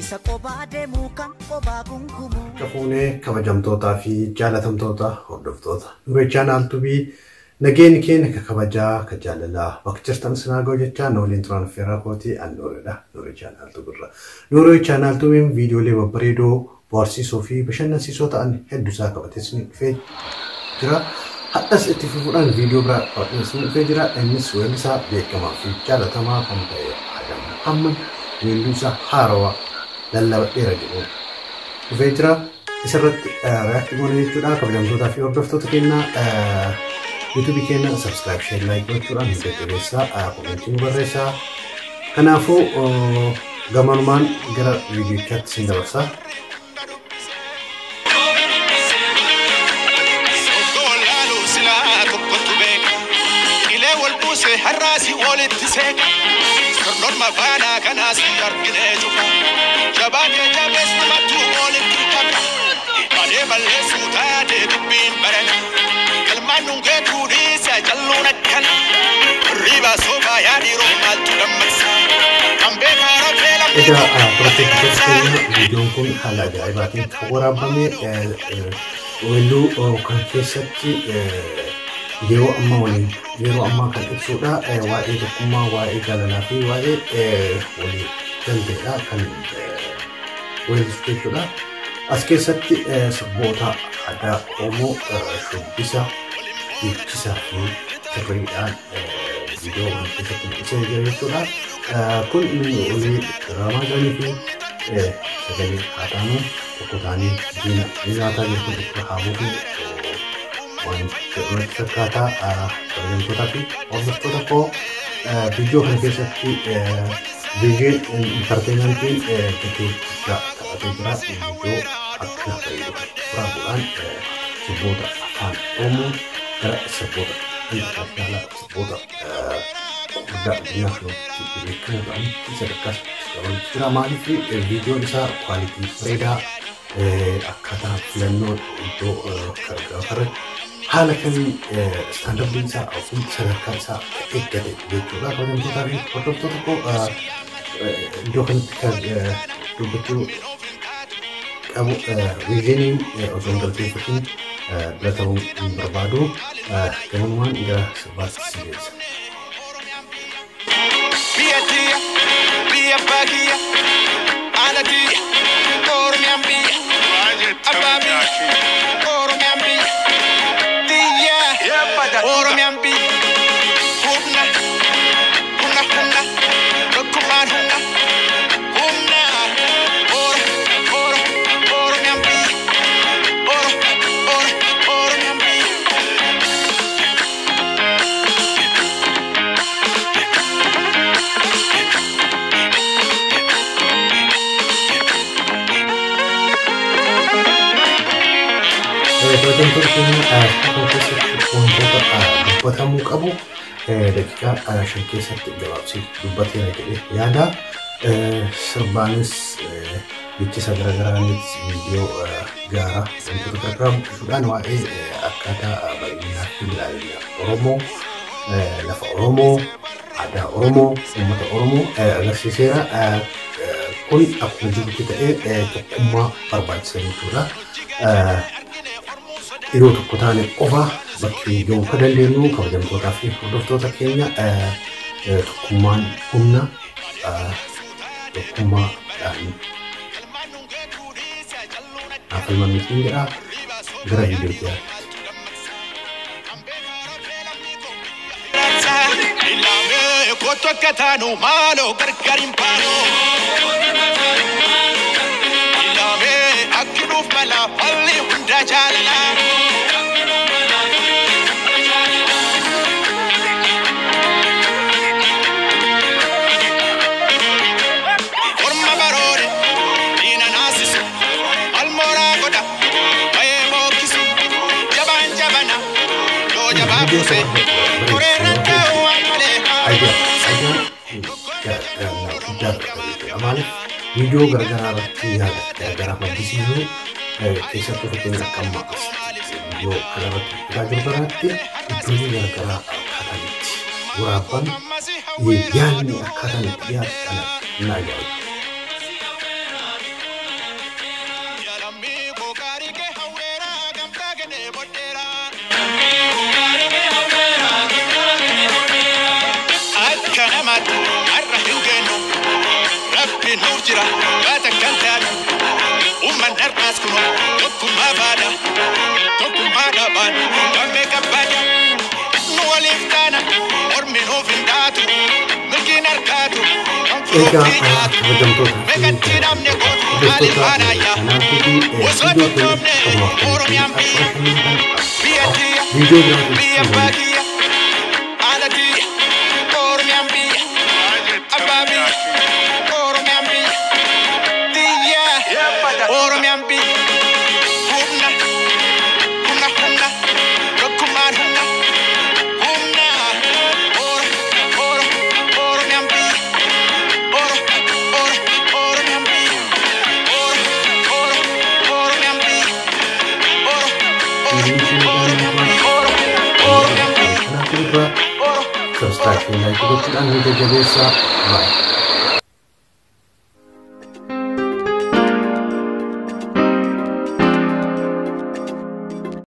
Isa qobaa deemuu kan qobaa gungumu. Kafuunee kabajamtootaa fi jaalatamtoota hordoftoota Nuuree Channel Tube nageenyi keenya ka kabajaa ka jaalalaa bakka jirtan sinaa ga'u jechaa na waliin turan affeerraa kootii an Nuureedha. Nuuree Channel Tube irra. Nuuree Channel Tubeen viidiyoolee babbareedoo bohaarsiisoo fi bashannansiisoo ta'an hedduusaa qabatee isin dhufee jira. Hadhas itti fufuudhaan viidiyoo biraa qabatee isin dhufee jira. Innis weellisaa beekamaa fi jaalatamaa kan ta'e Adam Muhammad weelluusaa haarawaa lallabadheera jedhu dhufee jira. Isarratti react goone jechuudha. Kabajamtootaa fi hordoftoota keenya YouTube keenya subscribe, share, like gochuudhaan nu jajjabeessaa, comment nu barreessaa. Kanaafuu gamanumaan gara viidiyochaatti isin dabarsaa. Har'aasi walitti seeqa sirnoon mafaanaa kanaas arginee cufa jabaatee jabeessu mattuu walitti qaba badee balleessuu taatee dubbiin barana galmaan dhungeetuu dhiisa jalluun akkana riibaa soobaa yaadhiiroo maaltu dammaqsa kan beekaa rafee lammii. Egaa pirojektii keenya viidiyoon kun haala ajaa'ibaatiin kan waraabame weelluu kan keessatti yeroo ammaa waliin yeroo ammaa kan ibsudha. Waa'ee tokkummaa, waa'ee jaalalaa fi waa'ee walii galteedha kan weellisu jechuudha. As keessatti sirboota aadaa Oromoo shubbisa, dhiichisaa fi tirriidhaan viidiyoo kana keessatti mul'isee jira jechuudha. Kun inni olii diraamaa jiranii fi sagalee haa taanu tokko ta'anii diina nyaataa jirtu itti haa buutu waan jedhu fakkaata. Kabajamtootaa fi hordoftoota koo viidiyoo kana keessatti Vision Entertainmentiin gahee guddaa taphatee jira. Viidiyoo akkana bareedu waraabuudhaan sirboota afaan Oromoo gara sirboota international sirboota gurguddaa addunyaa kanatti beekamoo ta'anitti sadarkaa qabamaa jira. Maaliif viidiyoon isaa quality bareedaa akkaataa filannoo iddoo gargaara haala kamiin standardiin isaa yookiin sadarkaa isaa eeggate jechuudha. Kabajamtootaa fi hordoftoota koo iddoo kanatti kan dubbachuu qabu Visioniin osoo hin galateeffatin bira ta'uu hin barbaadu. Gamanumaan gara sirbaatti si geessa. Biyya tiyya, biyya abbaa kiyya, haadha tiyya, Oromiyaan biyya, abbaa biyya, Oromiyaan biyya, tiyya, Oromiyaan biyya, humna, humna, humna, tokkummaan humna, humna, oro, oro, Oromiyaan biyya, oro, oro, Oromiyaan biyya. Kabajamtoota keenya kana keessatti wantoota dubbatamuu qabu daqiiqaa 5 keessatti gabaabsee dubbateera jedhee yaada. Sirbaanis jechisa garaagaraanis viidiyoo gaaraa wantoota garaagaraa mul'isuudhaan waa'ee akkaataa baay'inaa fi ilaalina Oromoo, lafa Oromoo, aadaa Oromoo, uummata Oromoo agarsiiseera. Kun akkuma jirutti ta'ee tokkummaa barbaachisa jechuudha. Yeroo tokko taane qofa bakki ga'uu kan dandeenyu kabajamtootaa fi hordoftoota keenya tokkummaan humna tokkummaadhaan naaf falmannuutiin jedha gara viidiyootti yaadatti. Kottu akka taanu maaloo gargar hin baanu. Ilaamee akki nuuf mala falli hunda jaalala. Orma baroode diina naasisu mal mooraa godha bayee mookkisu jabaan jabana yoo jabaa Viidiyoo buuse sana koreerra ta'uu waan malee haa Idea guddaa qaba jechuudha. Maaliif viidiyoo garaagaraa irratti yaada garaagaraa maddisiisuu keessattuu fakkeenya akka amma asitti viidiyoo kanarratti hojjetaa jiru kanatti iddoolee garaagaraa akkaataan itti waraabban yaadni akkaataan itti dhiyaatu kana na ajaa'iba. dheebodheera. Akka namaatti har'a hin geenyu, Rabbi nuuf jira baata kan taatu. Uummanni har'aas kunoo tokkummaa baadha, tokkummaa dhabaan gammee qabbaadha. Nu waliif taana ormi nuuf hin taatu, milkiin harkaatu kan Egaa furuufi nyaatu. Kabajamtoota fi Meeqatti dhabne gootu maaliif hordoftoota baanaayyaa? kanaafuu Osoo viidiyoo tokkoomne keenya Oromiyaan biyya, biyya tiyya, viidiyoo biraatiin biyya abbaa kiyya, haadha tiyya, Oromiyaan biyya, abbaa biyya, Oromiyaan biyya, tiyya, Oromiyaan biyya, humna, humna, humna, tokkummaan humna, humna, Oro, Oro, Oromiyaan biyya, Oro, Oro, Oromiyaan biyya, Oro, Oro, Oromiyaan biyya, Oro, Oro, Oromiyaan biyya, Oro, Oromiyaan biyya. Kanaafuu irraa Oro, subscribe fi like gochuudhaan nu jajjabeessaa. Baay'ee.